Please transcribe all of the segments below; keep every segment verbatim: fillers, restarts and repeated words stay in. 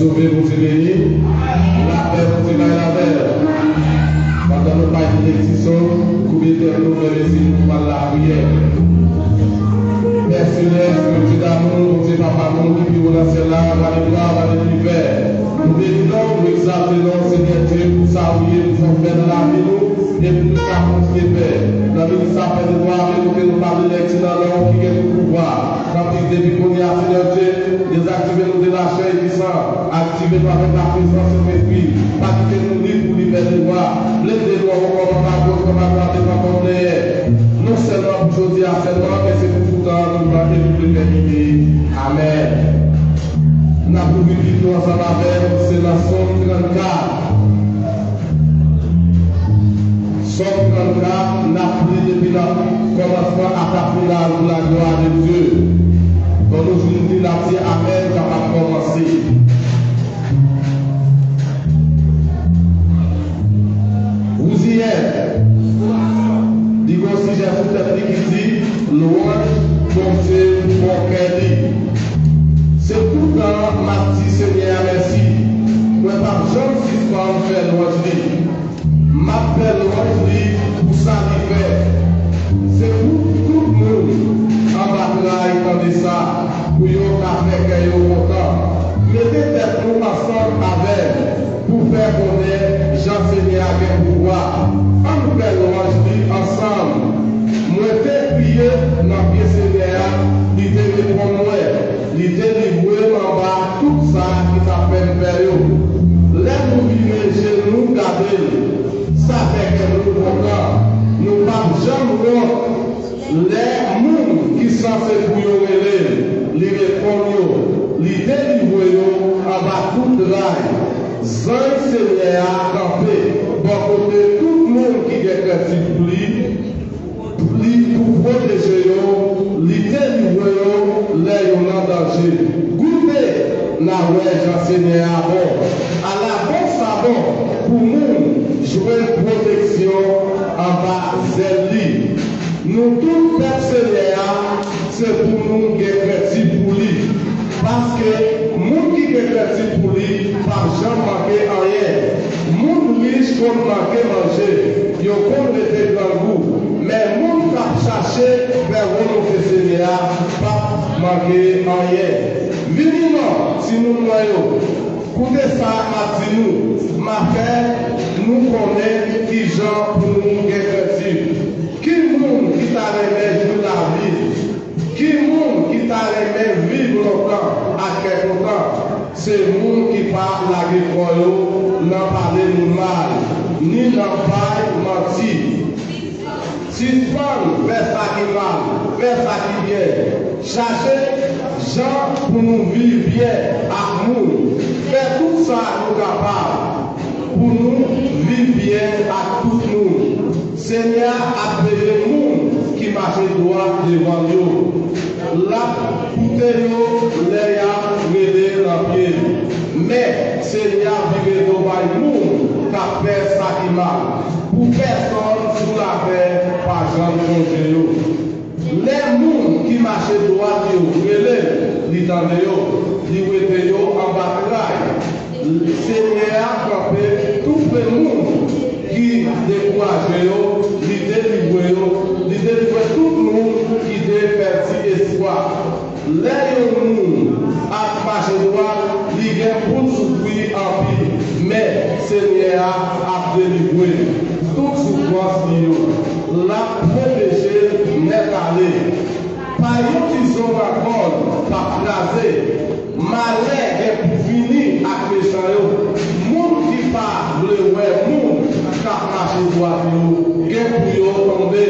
Sove, Bondye beni. Lapè, Bondye bay lapè. Pandan nou bay benediksyon, koube tèt nou, fèmen je nou pou al lapriyè. Pè selès, Bondye damou, Bondye papa nou ki pi wo nan syèl la, va de glwa, va de linivè. Nou beni non w, nou egzalte non w, Senyè Dye, pou sa ou ye, pou sa w fè nan lavi nou, e pou nou ka kontinye fè. Nan minit sa, Pè de glwa, men kote nou pale lèkti nan non w ki gen tout pouvwa. Tanpri, depi kounye a, Senyè Dye, dezaktive nou de lachè e di san. Aktive nou avèk laprezans Sentespri. Pa kite nou lib pou li pèdi wa. Plede nou ankò kòm anba gwòt, kòm atrape, pa kòm dèyè. Non sèlman pou jodi a sèlman, men se pou toutan, toutan e pou letènite. Amèn. N ap ouvri Bib nou ansanm avè m, se nan Sòm trannkat. Sòm trannkat, n ap li depi nan kòmansman ata final pou laglwa de Dye. Kon nou fin di, n ap di amèn, kapab kòmanse. Wouziyè, li gen yon sijè sou tèt li ki di, lwanj Bondye pou bon kè li. Se toutan m ap di Senyè a mèsi. Mwen p ap janm sispann fè lwanj li. M ap fè lwanj li pou sa li fè. Se pou tout moun anba tray tande sa, pou yo ka fè kè yo kontan. Mete tèt nou ansanm avè m pou fè konnen jan Senyè a gen pouvwa. Ann fè lwanj li ansanm. Mwen te kriye nan pye Senyè a, li te reponn mwen. Li delivre m anba tout sa ki t ap fè m pè yo. Lè nou vire je nou gade l, sa fè kè nou kontan. Nou p ap janm wont. Lè moun ki sanse pou yo rele l, li reponn yo. Li delivre yo anba tout tray. Zanj Senyè a kanpe bò kote tout moun ki gen krent pou li. Li pou pwoteje yo, li delivre yo lè yo nan danje. Goute, n a wè jan Senyè a bon. Ala bon sa bon pou moun jwenn pwoteksyon anba zèl li. Nou tout pèp Senyè a, se pou nou gen krent pou li. Paske moun ki gen krent pou li p ap janm manke anyen. Moun rich konn manke manje, yo konn rete grangou, men moun k ap chache fè volonte Senyè a p ap manke anyen. Vini non, timoun mwen yo, koute sa m ap di nou, m a fè nou konnen kijan pou nou gen krent. Ki moun ki ta renmen jwi lavi? Ki moun ki ta renmen viv lontan ak kè kontan? Se moun ki pa lage kò yo nan pale moun mal, ni nan bay manti. Sispann fè sa ki mal, fè sa ki byen. Chache jan pou nou viv byen ak moun. Fè tout sa nou kapab pou nou viv byen ak tout moun. Senyè a ap veye moun ki mache dwat devan l yo. L ap koute yo lè y ap rele nan pye l. Men, Senyè a vire do bay moun k ap fè sa ki mal, pou pèsonn sou latè pa janm sonje yo. Lè moun ki mache dwat yo rele l, li tande yo, li wete yo anba tray. Senyè a kanpe toufe moun ki dekouraje yo, li delivre yo, li delivre tout moun ki te pèdi espwa. Lè yon moun ap mache dwat, li gen pou l soufri anpil, men Senyè a ap delivre l. Tout soufrans li yo, l ap pwoteje l nèt ale. Pa yon ti zòragòn p ap kraze. Malè gen pou fini ak mechan yo. Moun ki pa vle wè moun k ap mache dwat yo gen pou yo tonbe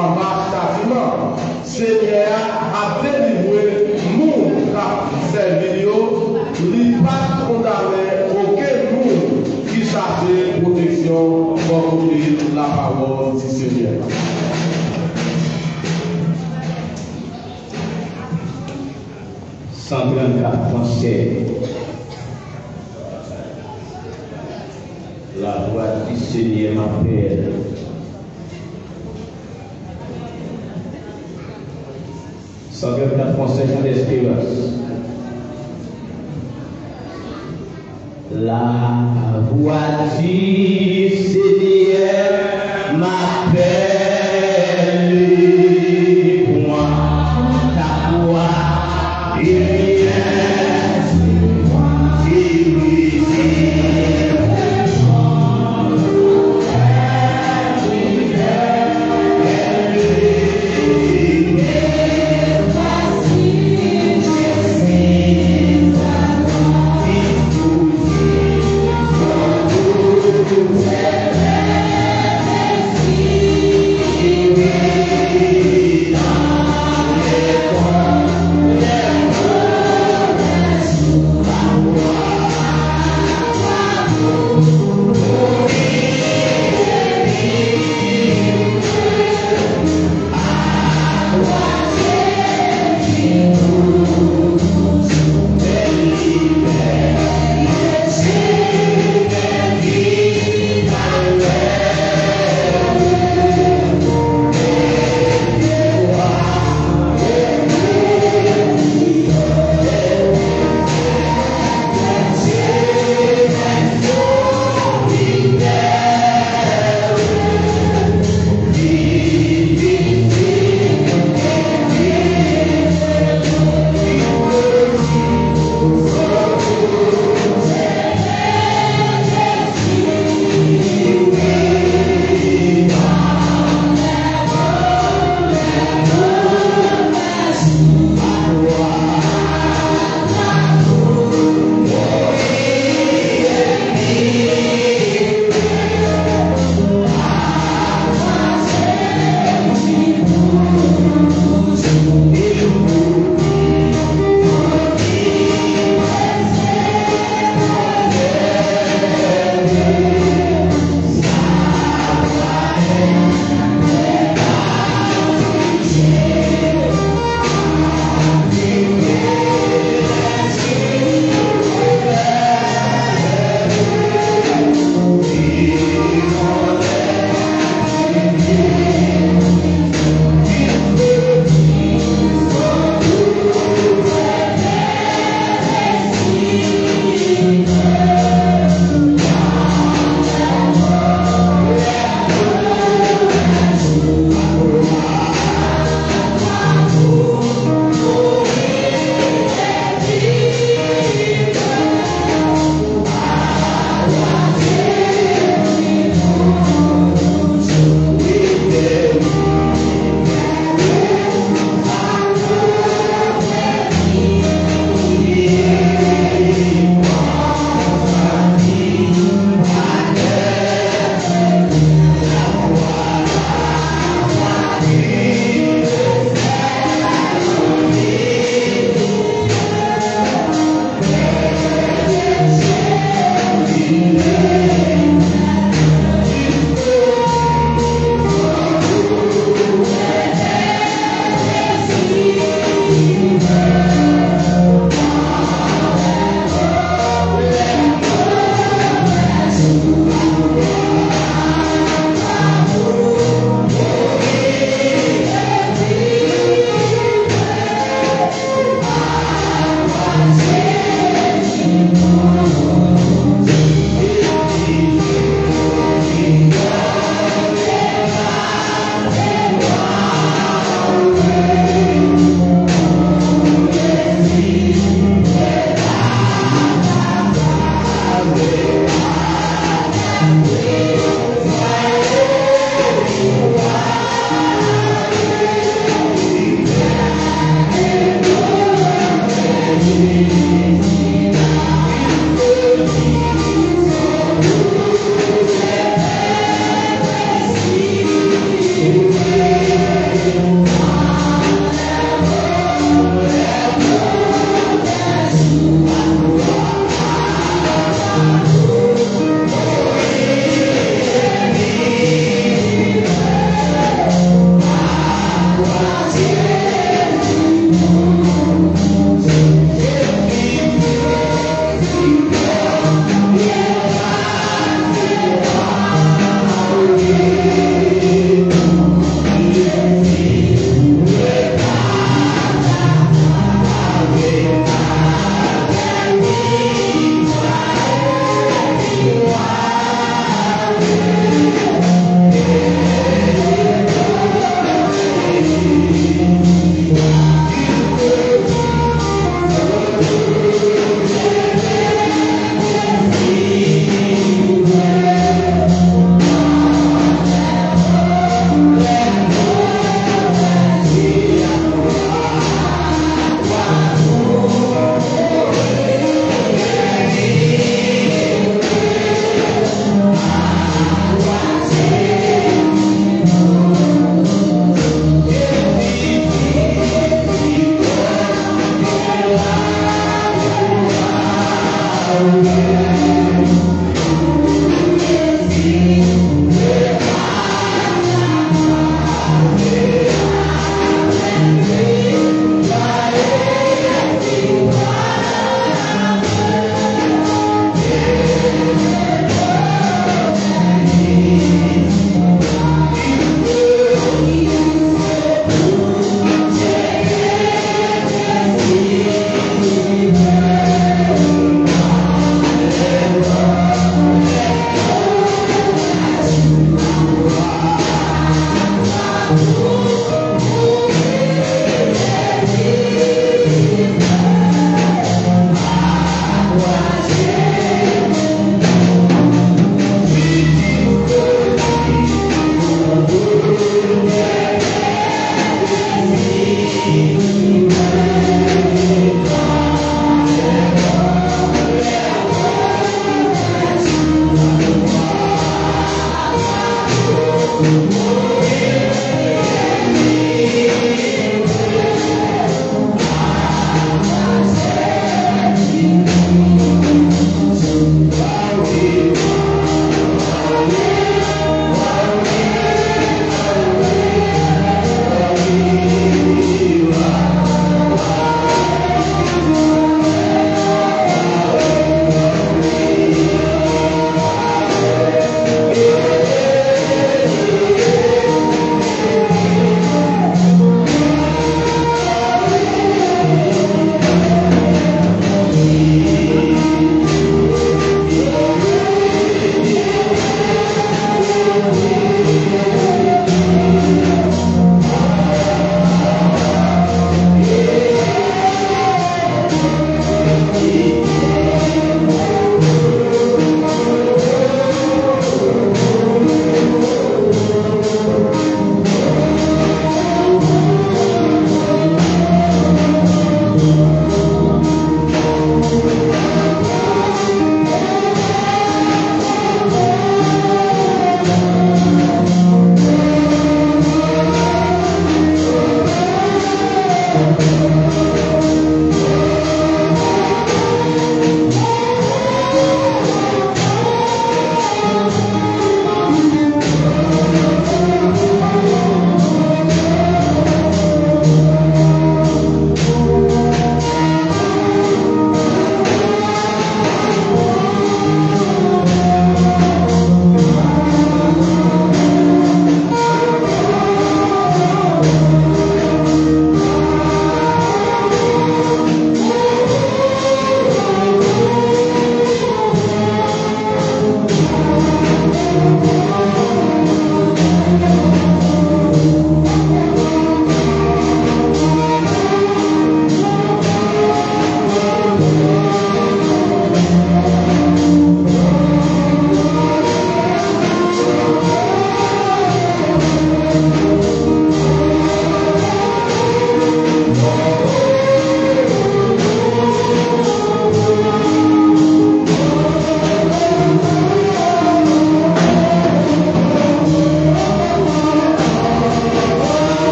anba chatiman. Senyè a ap delivre moun k ap sèvi l yo. Li p ap kondane okenn moun ki chache pwoteksyon bò kote lapawòl di Senyè a. San trannkat fransè. La voix du Seigneur m'appelle. San trannkat fransè, Chant d'Espérance. La voix du Seigneur m'appelle, prends ta croix et viens, et visite.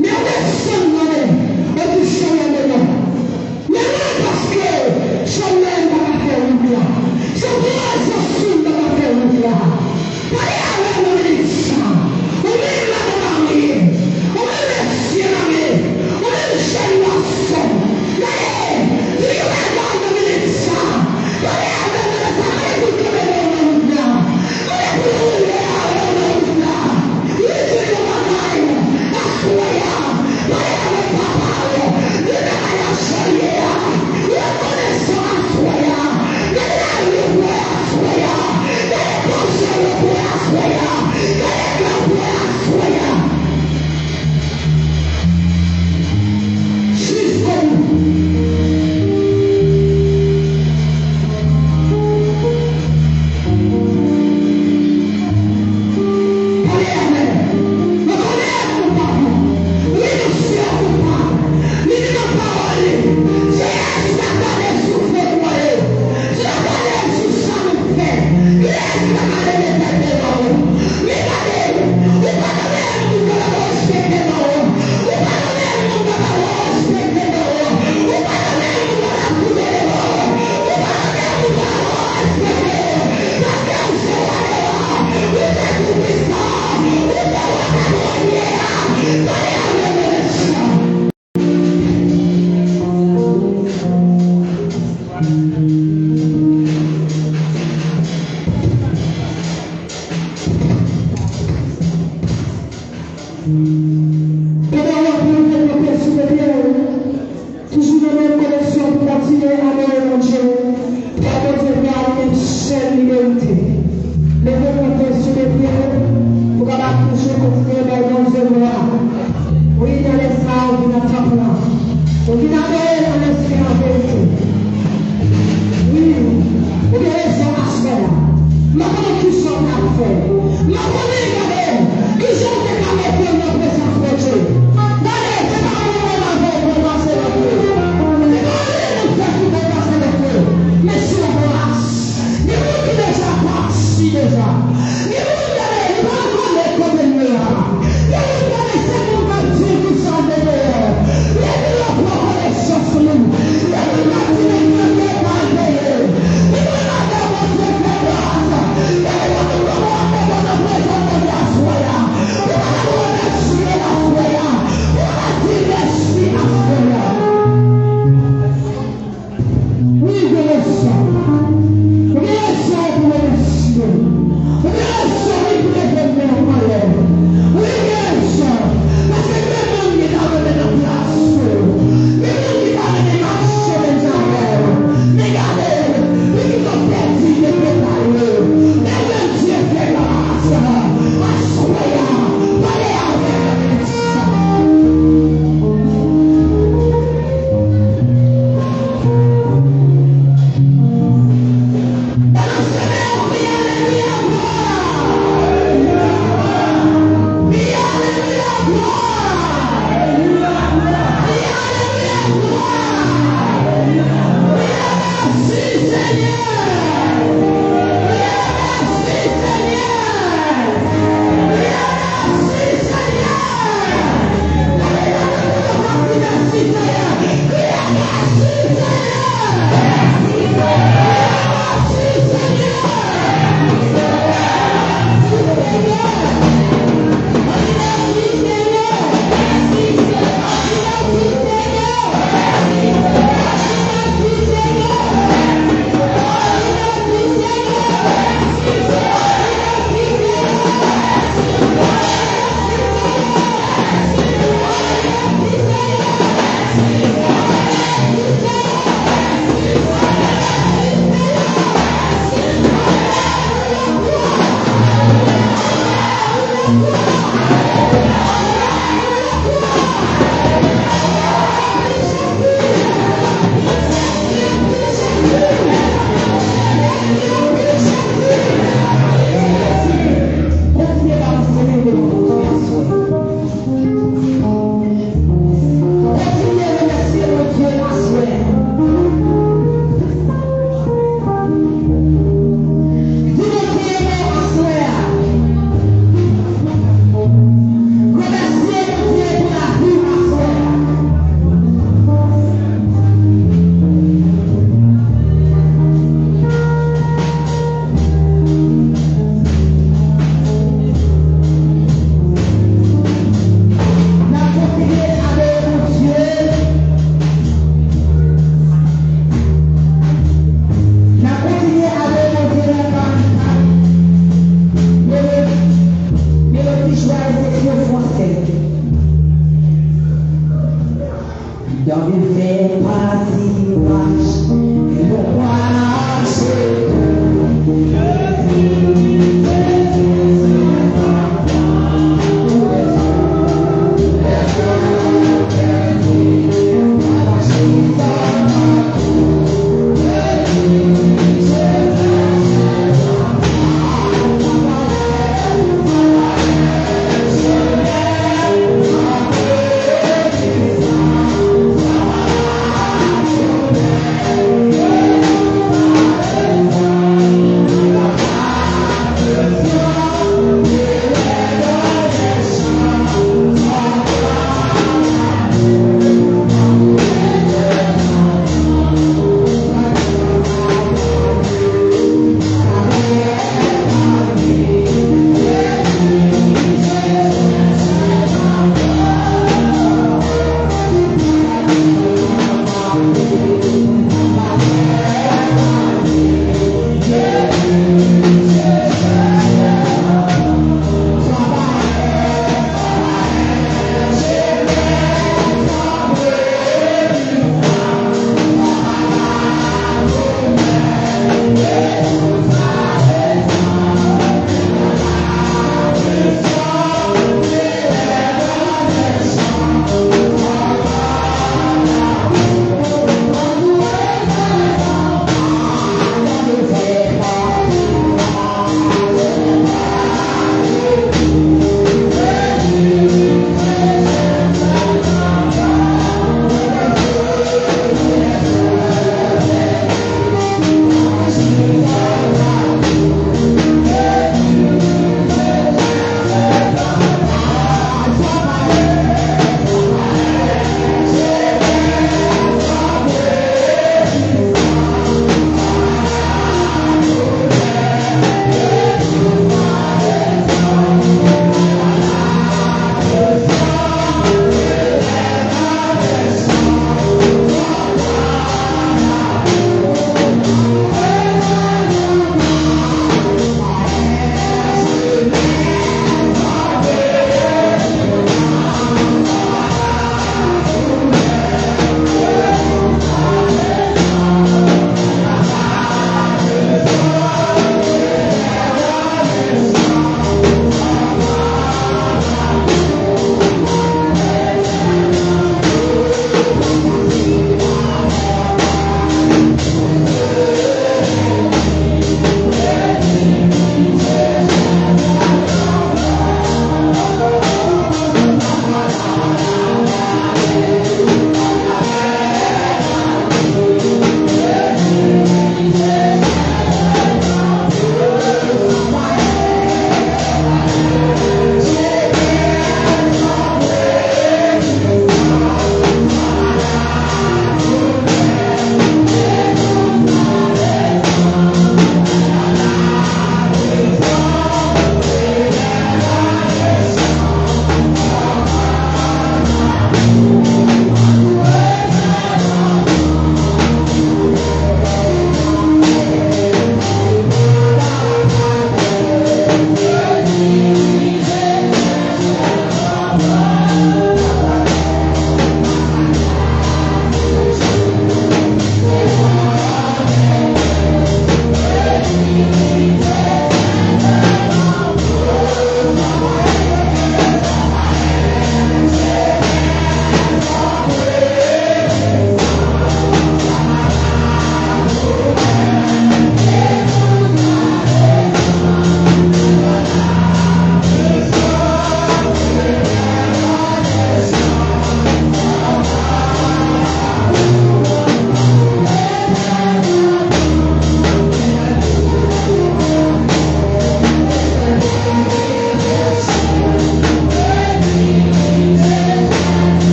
Men ou desann nan men, ou di Senyè, men non. Men non, paske Senyè m pa ka fè wout la. Se prezans ou m pa ka fè wout la. Pale avè m nan minit sa. Ou menm madanm mari, ou menm mesye mari, ou menm jèn gason. Gade, di yon bagay nan minit sa. Pale avè m nan sa. Gade pou l kenbe men w nan wout la. Gade pou l woule avè w nan wout la. Li di yon bagay, aswè a, pale avèk papa w, di bagay la jan l ye a, rekonesan aswè a, gade lavi w aswè a, gade konsèy w pran aswè a, gade kè w pran aswè a. Jiskobout. Pale avè l. Rekonèt koupab ou. Rekonèt koupab. Li di nan pawòl li, Jezi t ap gade sou fo nou ye. Li t ap gade sou sa nou fè. Jezi t ap gade levèl devan ou. Men gade, ou pa nan menm moun nan pa respekte non. Ou pa nan menm moun nan pa respekte non. Ou pa nan menm moun nan pa koute devan. Ou pa nan menm moun nan pa respekte. Paske ou se wa dè wa, ou se Toupisan, ou se wa patwon a. Pale avè mwen, Senyè. Pandan w ap leve kanpe sou de pye w, toujou nan menm koneksyon pou kontinye adore Bondye, fè Bondye glwa li menm sèl li merite. Leve kanpe sou de pye w, pou w kapab toujou kontinye bay Bondye glwa. Wi, nan lè sa a, ou vin nan tanp lan. Ou vin adore l an lespri, an verite. Wi, ou gen rezon aswè a. M pa konnen kisa w t ap fè. M pa konnen, gade, kijan w te ka mete w nan prezans Bondye. Gade, se pa yon moun avè w pou w pase nan fè. Se pa yon moun fè ki pou w pase nan fè. Men se yon gras. Gen moun ki deja pati deja. Gen moun, gade, li pa rekonèt kote l ye a. Gen moun, gade, se moun k ap di l kisa l te dwe fè. Lè gen yon pran konesans li. Gen moun k ap di l nan kè pa l te ye. Gen moun madanm Bondye fè gras. Gade kòman w ap fè nan prezans Bondye.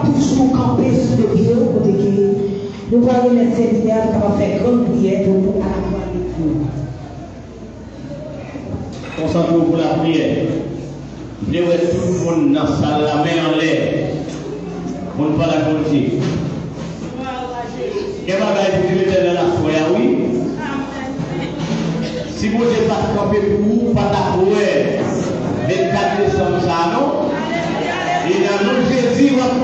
Toujou kanpe sou de pye w kote ke nou pral remèt sèvitè a, nou kapab fè grann priyè pou nou al avèk nou. Konsantre w pou lapriyè. M vle wè tout moun nan sal la, men anlè. Moun pa la Bondye. Gen bagay pou di Letènèl aswè a, wi. Si Bondye pa t kanpe pou ou, ou pa t ap wè vennkat desanm sa a, non. E nan non Jezi, w ap